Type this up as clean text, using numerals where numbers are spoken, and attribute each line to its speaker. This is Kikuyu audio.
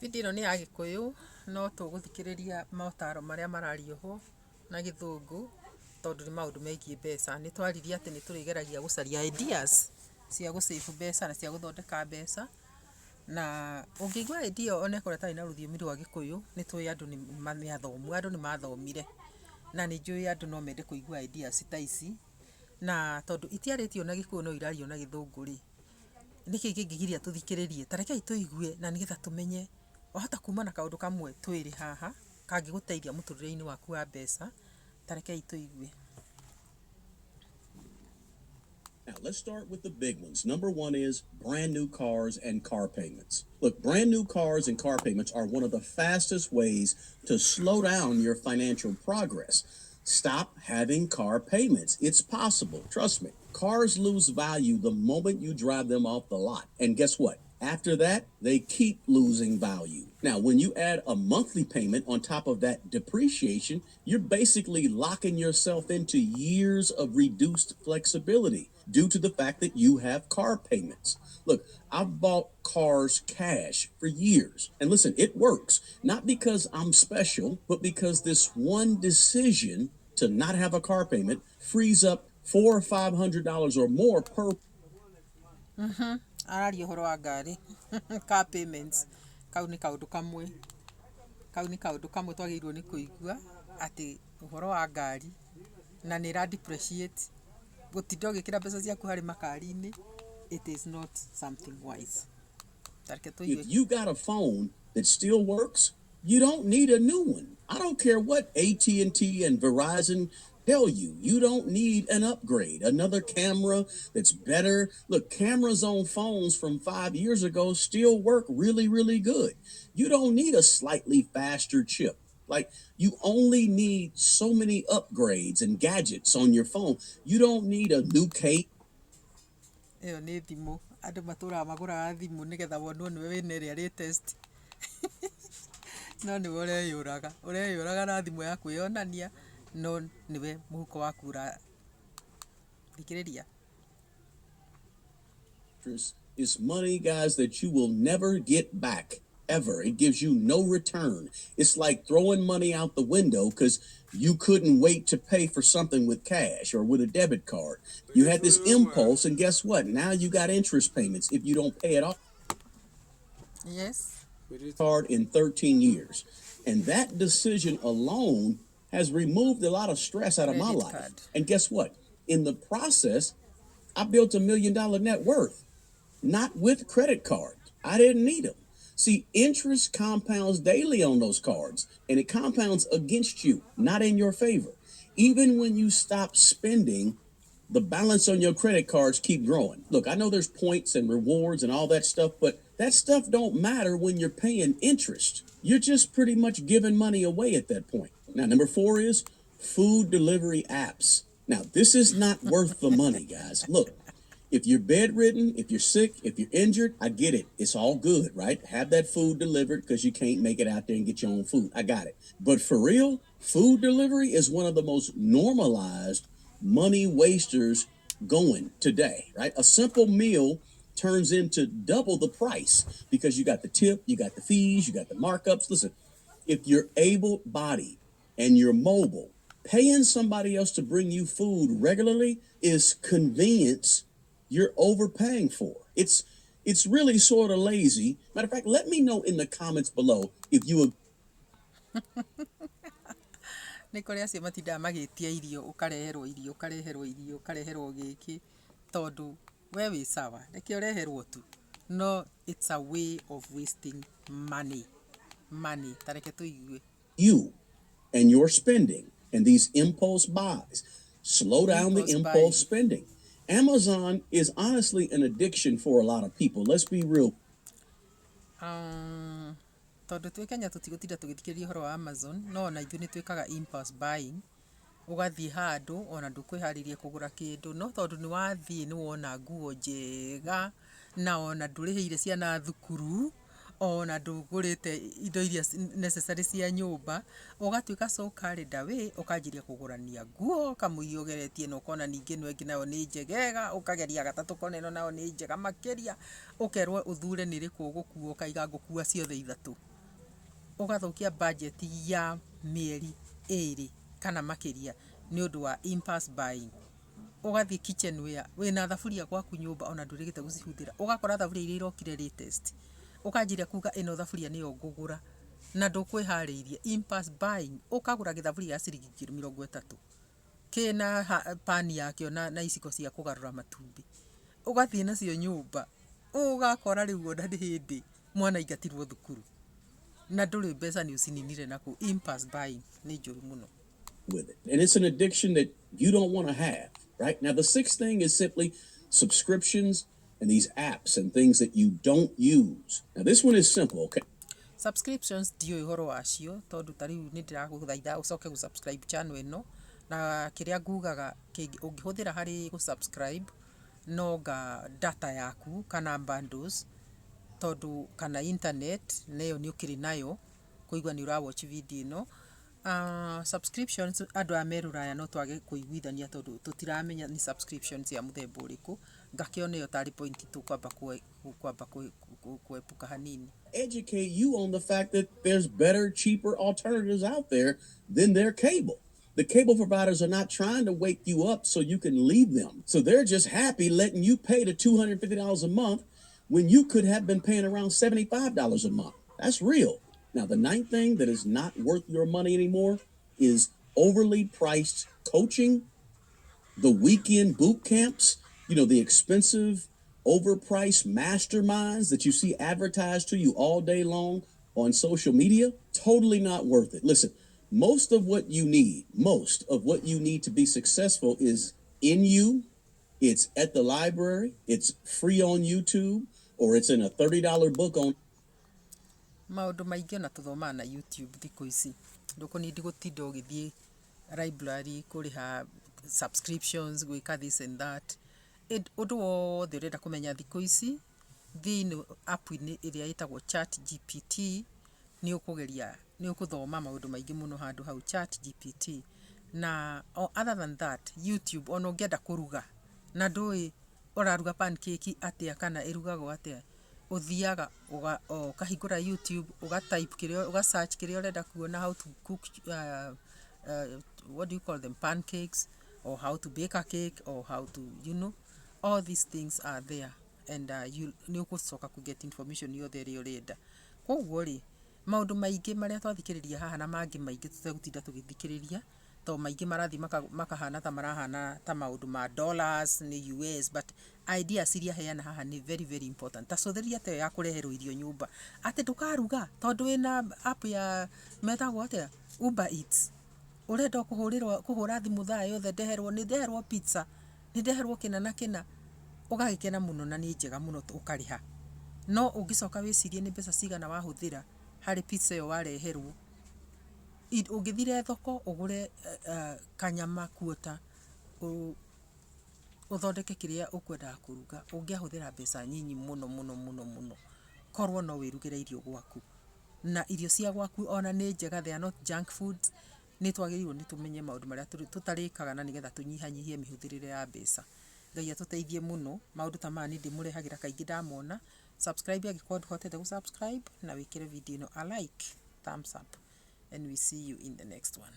Speaker 1: Video ĩno nĩ ya Gĩkũyũ no tũgũthikĩrĩria motaro marĩa marario ho na Gĩthũngũ tondũ nĩ maũndũ megiĩ mbeca. Nĩ twaririe atĩ nĩ tũrĩgeragia gũcaria ideas cia gũ save mbeca na cia gũthondeka mbeca na ũngĩigua idea onakorwo ĩtarĩ na rũthiomi rwa Gĩkũyũ nĩ tũĩ andũ nĩ athomu, andũ nĩ mathomire na nĩ njũĩ andũ no mende kũigua ideas ta ici na tondũ itiarĩtio na Gĩkũyũ no irario na Gĩthũngũ rĩ, nĩkĩ kĩngĩgiria tũthikĩrĩrie? Ta rekei tũigue na nĩgetha tũmenye wahota kuma na kaũndũ kamwe twĩrĩ haha kangĩgũteithia mũtũrĩre-inĩ waku wa mbeca, ta rekei tũigue.
Speaker 2: Now, let's start with the big ones. Number one is brand new cars and car payments. Look, brand new cars and car payments are one of the fastest ways to slow down your financial progress. Stop having car payments. It's possible. Trust me. Cars lose value the moment you drive them off the lot. And guess what? After that, they keep losing value. Now, when you add a monthly payment on top of that depreciation, you're basically locking yourself into years of reduced flexibility due to the fact that you have car payments. Look, I've bought cars cash for years. And listen, it works, not because I'm special, but because this one decision to not have a car payment frees up $400 or $500 or more per
Speaker 1: Araria ũhoro wa ngari, car payments, kau nĩ kaũndũ kamwe, kau nĩ kaũndũ kamwe twagĩrĩirwo nĩ kũigua atĩ ũhoro wa ngari na nĩ ĩra depreciate, gũtinda ũgĩkĩra mbeca ciaku harĩ makari-inĩ, it is not something wise. Ta reke tũigue.
Speaker 2: If you got a phone that still works, you don't need a new one. I don't care what AT&T and Verizon tell you. You don't need an upgrade, another camera that's better. Look, cameras on phones from 5 years ago still work really, really good. You don't need a slightly faster chip. Like, you only need so many upgrades and gadgets on your phone. You don't need a new case.
Speaker 1: Ĩyo nĩ thimũ, andũ matũraga magũraga thimũ nĩgetha wonwo nĩwe wĩna ĩrĩa latest no nĩwe ũreyũraga, ũreyũraga na thimũ ya kwĩyonania no nĩwe mũhuko waku ũra thikĩrĩria.
Speaker 2: Is money, guys, that you will never get back ever. It gives you no return. It's like throwing money out the window because you couldn't wait to pay for something with cash or with a debit card. You had this impulse, and guess what? Now you got interest payments if you don't pay it off card in 13 years. And that decision alone has removed a lot of stress out of my
Speaker 1: Credit
Speaker 2: life.
Speaker 1: card.
Speaker 2: And guess what? In the process, I built $1 million net worth, not with credit cards. I didn't need them. See, interest compounds daily on those cards, and it compounds against you, not in your favor. Even when you stop spending, the balance on your credit cards keep growing. Look, I know there's points and rewards and all that stuff, but that stuff don't matter when you're paying interest. You're just pretty much giving money away at that point. Now, number four is food delivery apps. Now, this is not worth the money, guys. Look, if you're bedridden, if you're sick, if you're injured, I get it. It's all good, right? Have that food delivered because you can't make it out there and get your own food. I got it. But for real, food delivery is one of the most normalized money wasters going today, right? A simple meal turns into double the price because you got the tip, you got the fees, you got the markups. Listen, if you're able bodied and you're mobile, paying somebody else to bring you food regularly is convenience you're overpaying for. It's really sort of lazy. Matter of fact, let me know in the comments below if you
Speaker 1: Nĩ kũrĩ acio matindaga magĩtia irio, ũkareherwo irio, ũkareherwo irio, ũkareherwo gĩkĩ, tondũ we wĩ sawa, reke ũreherwo tu. No it's a way of wasting money. Money. Ta reke tũigue.
Speaker 2: You and your spending and these impulse buys. Slow down the
Speaker 1: Impulse
Speaker 2: impulse
Speaker 1: buying.
Speaker 2: Spending. Amazon is honestly an addiction for a lot of people. Let's be real.
Speaker 1: Tondũ twĩ Kenya tũtigũtinda tũgĩthikĩrĩria ũhoro wa Amazon, no ona ithuĩ nĩ twĩkaga impulse buying, ũgathiĩ handũ ona ndũkwĩharĩirie kũgũra kĩndũ, no tondũ nĩ wathiĩ nĩ wona nguo njega, na ona ndũrĩhĩire ciana thukuru, ona ndũgũrĩte indo iria necessary cia nyũmba, ũgatuĩka so carried away, ũkanjĩria kũgũrania nguo, kamũira ũgeretie na ũkona ningĩ ĩno ĩngĩ nayo nĩ njegega, ũkageria gatatũ ũkona ĩno nayo nĩ njega makĩria, ũkerwo ũthure nĩ ĩrĩkũ ũgũkua, ũkaiga ngũkua ciothe ithatũ. Ũgathũkia budget ya mĩeri 2 kana makĩria nĩ ũndũ wa impulse buying. Ũgathiĩ kitchenware, wĩna thaburia gwaku nyũmba ona ndũrĩgĩte gũcihũthĩra, ũgakora thaburia iria irokire latest, ũkanjĩria kuga ĩno thaburia nĩyo ngũgũra na ndũkwĩharĩirie. Impulse buying, ũkagũra gĩthaburia gĩa ciringi 30,000 kĩna pan yakĩo na iciko cia kũgarũra matumbĩ, ũgathiĩ nacio nyũmba, ũgakora rĩu ona nĩ hĩndĩ mwana aingatirwo thukuru na ndũrĩ mbeca nĩ ũcininire nakũu. Impulse buying nĩ njũru mũno.
Speaker 2: With it. And it's an addiction that you don't want to have, right? Now, the sixth thing is simply subscriptions and these apps and things that you don't use. Now, this one is simple, okay?
Speaker 1: Subscriptions ndiũĩ ũhoro wacio, tondũ ta rĩu nĩ ndĩragũthaitha ũcoke gũ-subscribe channel ĩno, na kĩrĩa ngugaga ũngĩhũthĩra harĩ gũ-subscribe no nga data yaku kana bundles, tondũ kana internet na ĩyo nĩ ũkĩrĩ nayo kũigua nĩ ũra watch video ĩno. Subscriptions, andũ aya me rũraya no twage kũiguithania tondũ tũtiramenya nĩ subscriptions cia mũthemba ũrĩkũ. Ngakĩona ĩyo tarĩ point tũkwamba kwamba kũepuka hanini.
Speaker 2: Educate you on the fact that there's better, cheaper alternatives out there than their cable. The cable providers are not trying to wake you up so you can leave them. So they're just happy letting you pay the $250 a month when you could have been paying around $75 a month. That's real. Now, the ninth thing that is not worth your money anymore is overly priced coaching, the weekend boot camps, the expensive, overpriced masterminds that you see advertised to you all day long on social media. Totally not worth it. Listen, most of what you need, most of what you need to be successful is in you. It's at the library, it's free on YouTube, or it's in a $30 book on
Speaker 1: Maũndũ maingĩ ona tũthomaga na YouTube thikũ ici, ndũkũ-need gũtinda ũgĩthiĩ library kũrĩha subscriptions, gwĩka this and that. Ũndũ wothe ũrenda kũmenya thikũ ici, thĩinĩ app-inĩ ĩrĩa ĩtagwo ChatGPT, nĩ ũkũgeria, nĩ ũkũthoma maũndũ maingĩ mũno handũ hau ChatGPT. Na other than that, YouTube, ona ũngĩenda kũruga na ndũĩ ũraruga pancake atĩa kana ĩrugagwo atĩa, ũthiaga ũkahingũra YouTube, ũga type kĩrĩa, ũga search kĩrĩa ũrenda kuona, how to cook, what do you call them, pancakes, or how to bake a cake, or how to, all these things are there and you nĩ ũgũcoka kũ get information yothe ĩrĩa ũrenda. Koguo rĩ, maũndũ maingĩ marĩa twathikĩrĩria haha na mangĩ maingĩ tũtegũtinda tũgĩthikĩrĩria, tondũ maingĩ marathiĩ makahana ta marahana ta maũndũ ma dollars nĩ US, but ideas iria heana haha nĩ very very important. Ta cũthĩrĩria ta ĩyo ya kũreherwo irio nyũmba, atĩ ndũkaruga tondũ wĩna app ya metagwo atĩa, Uber Eats, ũrenda o kũhũrĩrwo, kũhũra thimũ thaa yothe, ndeherwo, nĩ ndeherwo pizza, nĩ ndeherwo kĩna na kĩna, ũgagĩkena mũno na nĩ njega mũno ũkarĩha. No ũngĩcoka wĩcirie nĩ mbeca cigana wahũthĩra harĩ pizza ĩyo wareherwo, ũngĩthire thoko ũgũre kanyama quarter, ũthondeke kĩrĩa ũkwendaga kũruga, ũngĩahũthĩra mbeca nyinyi mũno mũno mũno mũno korwo no wĩrugĩre irio gwaku. Na irio cia gwaku ona nĩ njega, they are not junk foods. Nĩ twagĩrĩirwo nĩ tũmenye maũndũ marĩa tũtarĩkaga na nĩgetha tũnyihanyihie mĩhũthĩrĩre ya mbeca. Ngai atũteithie mũno, maũndũ ta maya nĩ ndĩmũrehagĩra kaingĩ ndamona. Subscribe angĩkorwo ndũhotete gũ-subscribe, na wĩkĩre video ĩno a like, thumbs up, and we see you in the next one.